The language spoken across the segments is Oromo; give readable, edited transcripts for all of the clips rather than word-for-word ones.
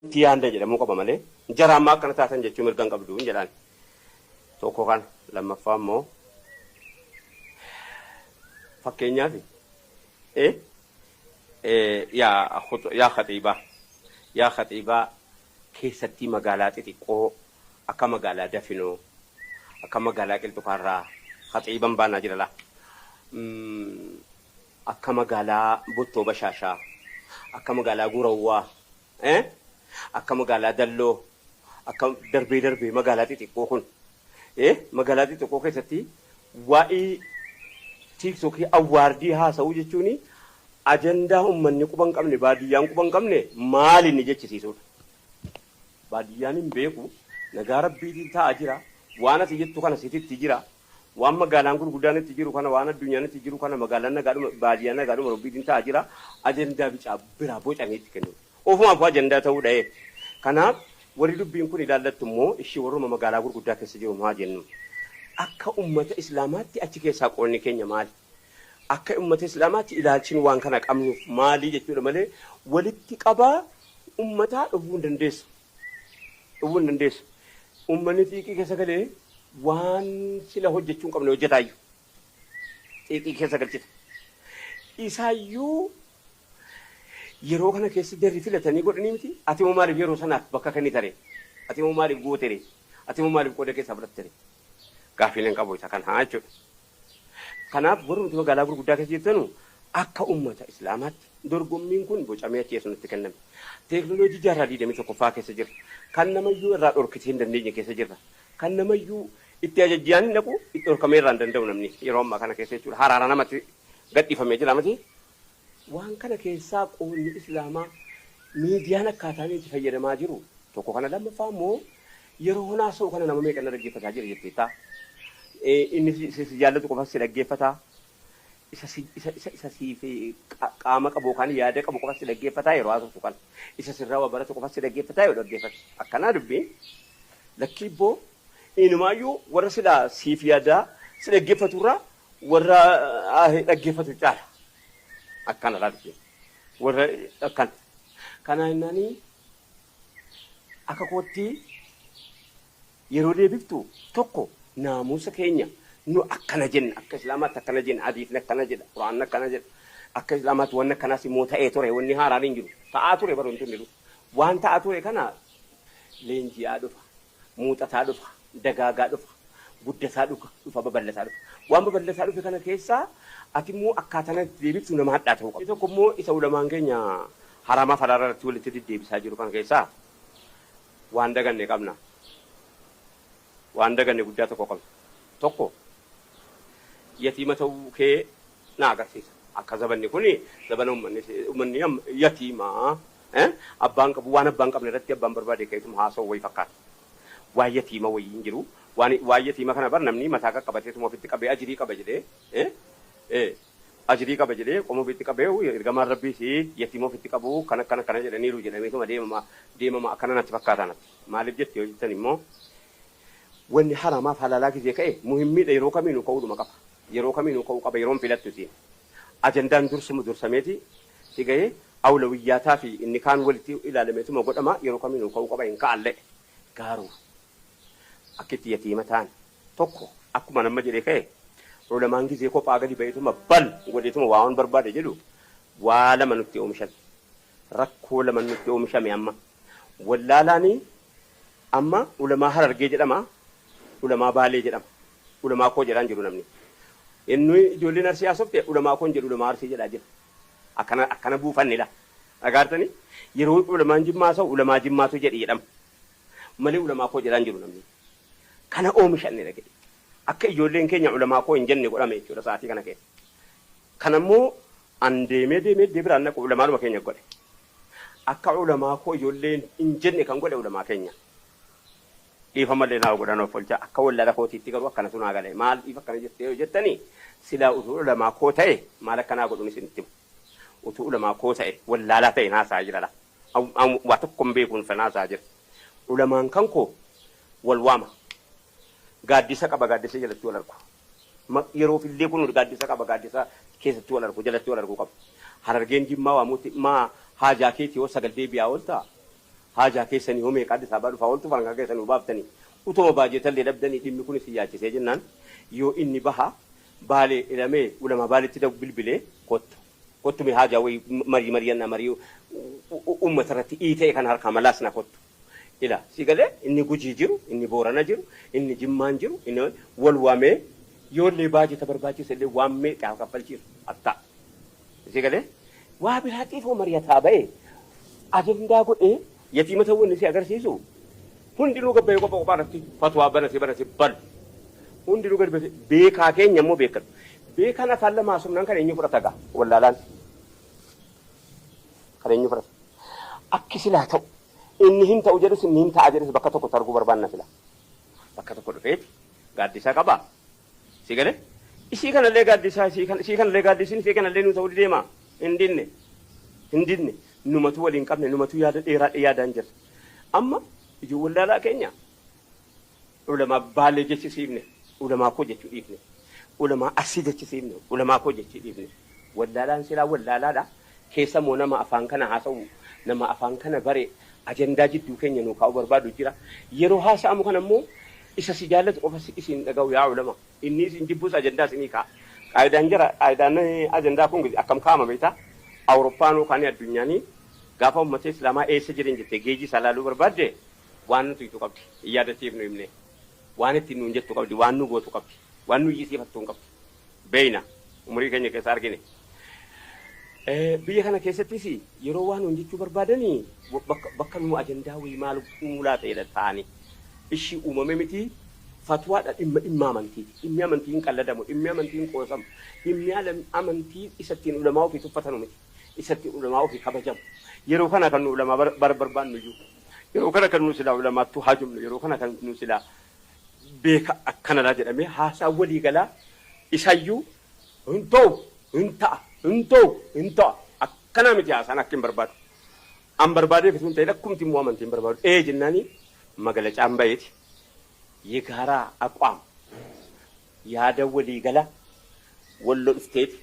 Itti yaadna jedhamuu qaba malee jara ammaa akkana taatan jechuu mirga hin qabdu hin jedhaan. Tokko kana lammaffaa immoo fakkeenyaaf yaa yaa khaxiibaa yaa khaxiibaa keessattii magaalaa xixiqqoo akka magaalaa Dafinoo akka magaalaa Qilxukaarraa khaxiiban baanaa jira laa. Akka magaalaa Bottoo Bashaashaa akka magaalaa Gurawwaa akka magaalaa Dalloo akka darbee darbee magaalaa xixiqqoo kun magaalaa xixiqqoo keessatti waa'ee tiiktokii awwaardii haasa'uu jechuun ajandaa uummanni quba hin qabne baadiyyaan quba hin qabne maal inni jechisiisuudha. Baadiyyaan hin beeku nagaa rabbiitiin taa'aa jira waan ati jettu kana sititti jira waan magaalaan gurguddaan itti jiru kana waan addunyaan itti jiru kana magaalaan nagaadhuma baadiyyaan nagaadhuma rabbiitiin taa'aa jira ajandaa bicaa biraa bocanii itti kennu. Ofumaaf ajandaa ta'uu dha'ee. Kanaaf warri dubbiin kun ilaallattu immoo ishii warruma magaalaa gurguddaa keessa jiru maa jennu. Akka ummata islaamaatti achi keessaa qoonni keenya maali? Akka ummata islaamaatti ilaalchin waan kana qabnuuf maali jechuudha malee walitti qabaa ummataa dhufuu hin dandeessu. Dhufuu hin dandeessu. Ummanni xiiqii keessa galee waan sila hojjechuu hin qabne hojjetaayyuu. Xiiqii keessa galchita. Isaayyuu yeroo kana keessa jarri filatanii godhanii miti. Ati immoo maaliif yeroo sanaaf bakka kennitare? Ati immoo maaliif gootere? Ati immoo maaliif qooda keessaa fudhattere? Gaaffiin hin qabu isa kana jechuudha. Kanaaf warri nuti magaalaa gurguddaa keessa jirtanu akka ummata islaamaatti dorgommiin kun bocamee achi nutti kenname. Teeknooloojii jaarraa 21ffaa keessa jirra. Kan namayyuu irraa dhorkitee hin dandeenye keessa jirra. Kan namayyuu itti ajajjiyaan hin dhaqu itti dhorkamee irraa hin danda'u namni yeroo ammaa kana keessa jechuudha. Haraara namatti gadhiifamee jira miti. Waan kana keessaa qoonni islaamaa miidiyaan akkaataa inni itti fayyadamaa jiru tokko kana lammaffaa immoo yeroo haasa'u kana nama meeqa na dhaggeeffataa jira jetteetta. Inni si jaallatu qofa si dhaggeeffataa. Isa isa isa isa siif qaama qabu yookaan yaada qabu qofa si dhaggeeffataa yeroo haasoftu kana. Isa sirraa waa baratu qofa si dhaggeeffataa yeroo dhaggeeffatu. Akkanaa dubbiin lakkii ibboo inumaayyuu warra silaa siif yaadaa si dhaggeeffaturraa warra dhaggeeffatu caala. Akkana laa dubbiin. Warra akkana. Kana jennaanii akka kootti yeroo deebiftu tokko naamusa keenya nu akkana jenna akka islaamaatti akkana jenna hadiisni akkana jedha quraanni akkana jedha akka islaamaatti wanni akkanaas immoo ta'ee ture wanni haaraan hin jiru ta'aa ture bara wanti hin waan ta'aa ture kana leenji'aa dhufa muuxataa dhufa dagaagaa dhufa guddataa dhufa babal'ataa dhufa waan babal'ataa dhufe kana keessaa ati immoo akkaataa itti deebiftu nama hadhaa ta'uu qaba. Tokko immoo isa ulamaan keenya haramaa falaarra irratti walitti deddeebisaa jiru kana keessaa waan daganne qabna. Waan daganne guddaa tokko qabna. Tokko yatiima ta'uu kee na agarsiisa. Akka zabanni kuni zabana uummanni yatiimaa abbaan qabu waan abbaan qabne irratti abbaan barbaade ka'eetuma haasa'u wayii fakkaata. Waan yatiima wayii hin jiru. Waan yatiima kana bar namni mataa qaqqabateetuma ofitti qabee ajirii qaba jedhee ajirii qaba jedhee qoma ofitti qabee ergamaan rabbiis yatiima ofitti qabu kana kana kana jedhaniiru jedhameetuma deemama deemama akkana natti fakkaata natti. Maaliif jetti yoo jettan immoo wanni haramaaf halaalaa gisee ka'e muhimmiidha yeroo kamiinuu ka'uudhuma qaba. Yeroo kamiinuu ka'uu qaba yeroon filattu isiin. Ajandaan dursumu dursameeti si gahee awlawiyyaataa fi inni kaan walitti ilaalameetuma godhama yeroo kamiinuu ka'uu qaba hin ka'allee. Garuu akka itti yatiima ta'an tokko akkuma nama jedhee ka'e ulamaan gisee kophaa gadi ba'eetuma bal godheetuma waa waan barbaade jedhu waa lama nutti oomishan. Rakkoo lama nutti oomishame amma. Wallaalaanii amma ulamaa Harargee jedhama, ulamaa Baalee jedhama. Ulamaa koo jedhaan jiru namni. Inni ijoolleen Arsii haasofte ulamaa koon jedhu ulamaa Arsii jedhaa jira. Akkana akkana buufanne la. Dhagaartanii yeroo ulamaan Jimmaa haasa'u ulamaa Jimmaatu jedhi jedhama. Malee ulamaa koo jedhaan jiru namni. Kana oomishanne dhaga'e. Akka ijoolleen keenya ulamaa koo hin jenne godhame jechuudha sa'aatii kana keessa. Kanammoo an deemee deemee deebiraan naqu ulamaanuma keenya godhe. Akka ulamaa koo ijoolleen hin jenne kan godhe ulamaa keenya. Dhiifama illee naa godhan of olchaa akka wallaala kootiitti garuu akkanatu naa gale maaliif akkana jettee yoo jettanii silaa utuu ulamaa koo ta'e maal akkanaa godhuun isinitti himu. Utuu ulamaa koo ta'e wallaalaa ta'e naasaa jira la. Waa tokko hin beekuun naasaa jira. Ulamaan kan koo wal waama. Gaaddisa qaba gaaddisa jalatti wal argu. Yeroof illee kun gaaddisa qaba gaaddisa keessatti wal argu jalatti wal arguu qaba. Harargeen Jimmaa waamuutti maa haajaa keetii yoo sagal deebi'aa ooltaa? Haajaa keessanii hoo meeqa Addis Ababaa dhufaa ooltu farankaa keessa nuu baaftanii utuma baajetallee dhabdanii dhimmi kun isin yaachisee jennaan yoo inni baha Baalee jedhamee ulamaa Baaleetti bilbilee kottu kottu mee haajaa wayii marii mari'annaa marii uummata irratti iita'e kana harkaa malaasna kottu. Ila si galee inni Gujii jiru, inni Boorana jiru, inni Jimmaan jiru, inni wal waamee yoollee baajeta barbaachise illee waan meeqa haa kaffalchiisu attaa. Si galee waa biraatiif hoo mari'ataa ba'e ajandaa godhee yatiima ta'uu inni si agarsiisu hundinuu gabbayee qopha qophaa irratti fatwaa banatee banatee balu. Hundinuu gadi base beekaa keenya immoo beekadhu. Beekaan afaan lama haasofnaan kan eenyu fudhata gaa wallaalaan kan eenyu fudhata. Akki silaa ta'u inni hin ta'u jedhus inni hin ta'a jedhus bakka tokkotti arguu barbaanna sila. Bakka tokko dhufeeti gaaddisaa qabaa. Si galee? Isii kanallee gaaddisaa isii kan isii kanallee gaaddisiin isii kanallee nu ta'uu deema. Hin dinne. Hin dinne. Numatu waliin qabne numatu yaada dheeraa yaadaan jira. Amma ijoo wallaalaa keenya ulamaa Baalee jechisiifne ulamaa koo jechuu dhiifne. Ulamaa Arsii jechisiifne ulamaa koo jechii dhiifne. Wallaalaan silaa wallaalaadha. Keessa immoo nama afaan kana haasa'u nama afaan kana bare ajandaa jidduu keenya nuu kaa'uu barbaadu jira. Yeroo haasa'amu kana immoo isa si jaallatu qofa si isin dhaga'u yaa ulama. Inni isin jibbus ajandaa isinii kaa'a. Qaayidaan jira qaayidaan ajandaa kun akkam kaa'ama beektaa? Awurooppaan yookaan addunyaanii gaafa uummata Islaamaa eessa jiran jettee geejii isaa laaluu barbaadde waan nu tuytu qabdi. Hin yaadachiifnu himnee. Waan ittiin nuun jettu qabdi. Waan nu gootu qabdi. Waan nu iyyisiifattu hin qabdi. Beeyna. Umurii keenya keessa argine. Biyya kana keessattis yeroo waan nuun jechuu barbaadanii bakka nu ajandaa wayii maal uumuu laata jedhan ta'anii. Ishii uumame miti fatwaadha dhimma dhimma amantiiti. Dhimmi amantii hin qalladamu. Dhimmi amantii hin qoosamu. Dhimmi amantii isa ittiin ulamaa ofii tuffatanu miti. Isa ittiin ulamaa ofii kabajamu. Yeroo kana kan nu ulamaa barbaannu iyyuu. Yeroo kana kan nu silaa ulamaattuu haajomnu. Yeroo kana kan nu silaa beeka akkanadha jedhamee haasaa walii galaa isayyuu hin ta'u hin ta'a hin ta'u hin ta'a akkanaa miti haasaan akka hin barbaadu. An barbaadeef osoo hin ta'in akkumti immoo amantii hin barbaadu. Ee jennaani magalacaan baheeti yegaaraa aqwaam yaada walii gala Wallo dhufteeti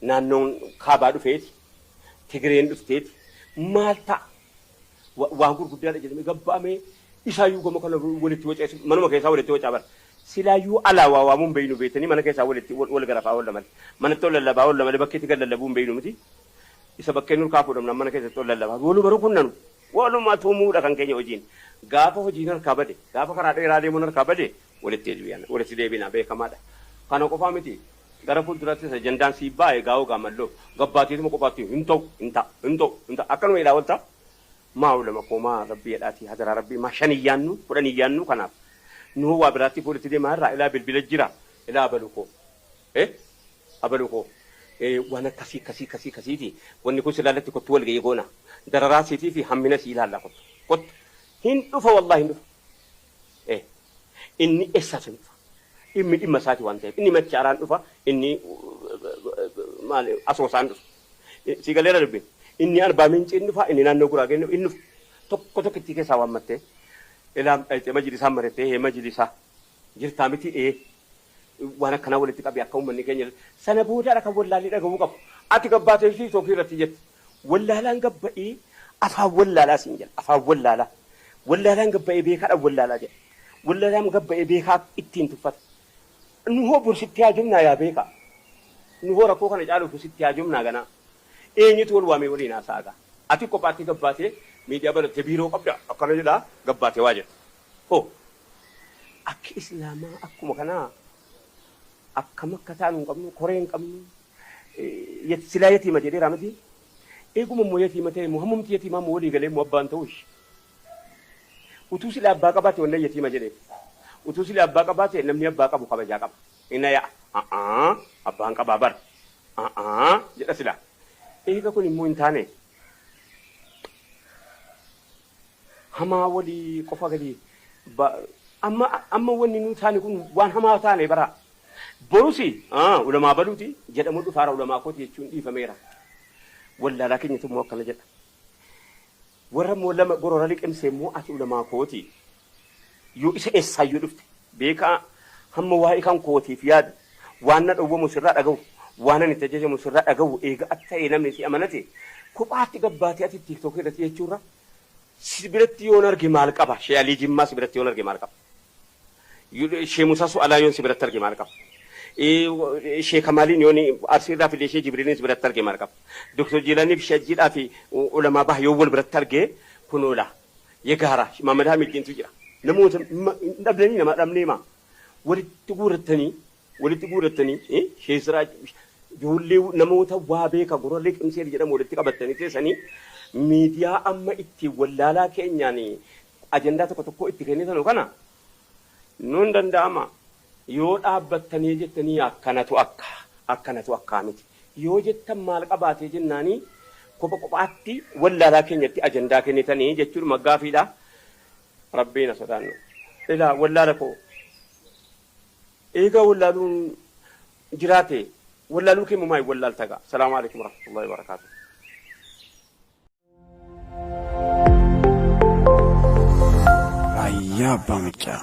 naannoon kaabaa dhufeeti Tigireen dhufteeti maal ta'a waan gurguddaadha jedhamee gabba'amee isaayyuu gama kana walitti waceessu manuma keessaa walitti wacaa bara. Silaayyuu alaa waa waamuu hin beeynu beektanii mana keessaa walitti wal garafaa oolla malee. Manatti ol lallabaa oolla malee bakkeetti gad lallabuu hin beeynu miti. Isa bakkee nurkaa fuudhamnaan mana keessatti ol lallabaa. Waluma rukunnanu. Waluma tumuudha kan keenya hojiin. Gaafa hojiin harkaa bade, gaafa karaa dheeraa deemuun harkaa bade walitti deebi'ana. Walitti deebina beekamaadha. Kana qofaa miti. Gara fuulduraattis ajandaan siif ba'a egaa hoo malloo gabbaatiituma qofaatti hin ta'u hin ta'a hin ta'u hin ta'a akkanuma jedhaa oolta. Maa ulama koo maa rabbii jedhaatii hadaraa rabbii maa shan hin yaannu kudhan hin yaannu kanaaf nu waa biraatti fuulitti deemaa irraa ilaa bilbila jira ilaa abalu koo eh abalu koo waan akkasii akkasii akkasii akkasiiti wanni kun silaa latti kottu wal ga'ii goona dararaa siitii fi hammina sii ilaalla kottu kottu hin dhufa wallaahi hin dhufa eh inni eessaas hin dhufa dhimmi dhimma isaati waan ta'eef inni machaaraan dhufa inni maali asoosaan dhufa si galeera dubbiin inni arbaa minciin dhufa inni naannoo guraageen inni dhufa tokko tokkittii keessaa waammattee ilaa dhayxee majlisaan marettee hee majlisaa jirtaa miti ee waan akkanaa walitti qabi akka uummanni keenya sana boodaadha kan wallaalli dhaga'uu qabu ati gabbaatee tiiktookii irratti jette wallaalaan gabba'ee afaan wallaalaa siin jedha afaan wallaalaa wallaalaan gabba'ee beekaadhaan wallaalaa jedha wallaalaan gabba'ee beekaa ittiin tuffata nu hoo bor sitti haajomnaa yaa beekaa nu hoo rakkoo kana caaluuf sitti haajomnaa ganaa eenyutu wal waamee waliin haasa'a gaa ati kophaatti gabbaatee miidiyaa banattee biiroo qabda akkana jedhaa gabbaatee waa jedha hoo akki islaamaa akkuma kanaa akkam akka taanu hin qabnu koree hin qabnu silaa yatiima jedheera miti eeguma immoo yatiima ta'e immoo hammumti yatiimaa immoo walii galee immoo abbaan ta'u ishee utuu silaa abbaa qabaate wannan yatiima jedheef utuu silaa abbaa qabaate namni abbaa qabu kabajaa qaba inna ya'a abbaan qabaa bar jedha silaa eega kun immoo hin taane hamaa walii qofa gadi amma amma wanni nu taane kun waan hamaa taane bara borusi ulamaa baluuti jedhamu dhufaara ulamaa kooti jechuun dhiifameera wallaalaa keenyatu immoo akkana jedha warra immoo lama gorora liqimsee immoo ati ulamaa kooti yoo isa eessaayyuu dhufte beekaa hamma waa'ee kan kootiif yaadu waan na dhowwamu sirraa dhaga'u waan ani itti ajajamu sirraa dhaga'u eega ati ta'e namni si amanate kophaatti gabbaatee ati tiiktookii irratti jechuurra Si biratti yoon arge maal qaba? Shee Alii Jimmaa si biratti yoon arge maal qaba? Shee Musaa Su'alaa yoon si biratti arge maal qaba? Shee Kamaaliin yoon Arsii irraa fidee Shee Jibriiliin si biratti arge maal qaba? Doktor Jiilaanii fi Shee Ajjiidhaa fi ulamaa baha yoon wal biratti arge kunoo laa. Yegaara Maamad Hamiddiintu jira. Namoota hin dhabdanii nama dhabnee maa? Walitti guurrattanii walitti guurrattanii Shee Siraaj ijoollee namoota waa beeka gurra liqimsee jedhamu walitti qabattanii teessanii miidiyaa amma ittiin wallaalaa keenyaan ajandaa tokko tokko itti kennitanu kana nun danda'ama. Yoo dhaabbattanii jettanii akkanatu akka akkanatu akkaa miti yoo jettan maal qabaatee jennaanii kopha kophaatti wallaalaa keenyatti ajandaa kennitanii jechuun maggaafiidha. Rabbiin haa sodaannu. Ilaa wallaala koo eegaa wallaaluun jiraate wallaaluu kee mumaa hin wallaalta gaa. Salaamu alaikum warahmatullahi wabarakatuh. Raayyaa Abbaa Maccaa.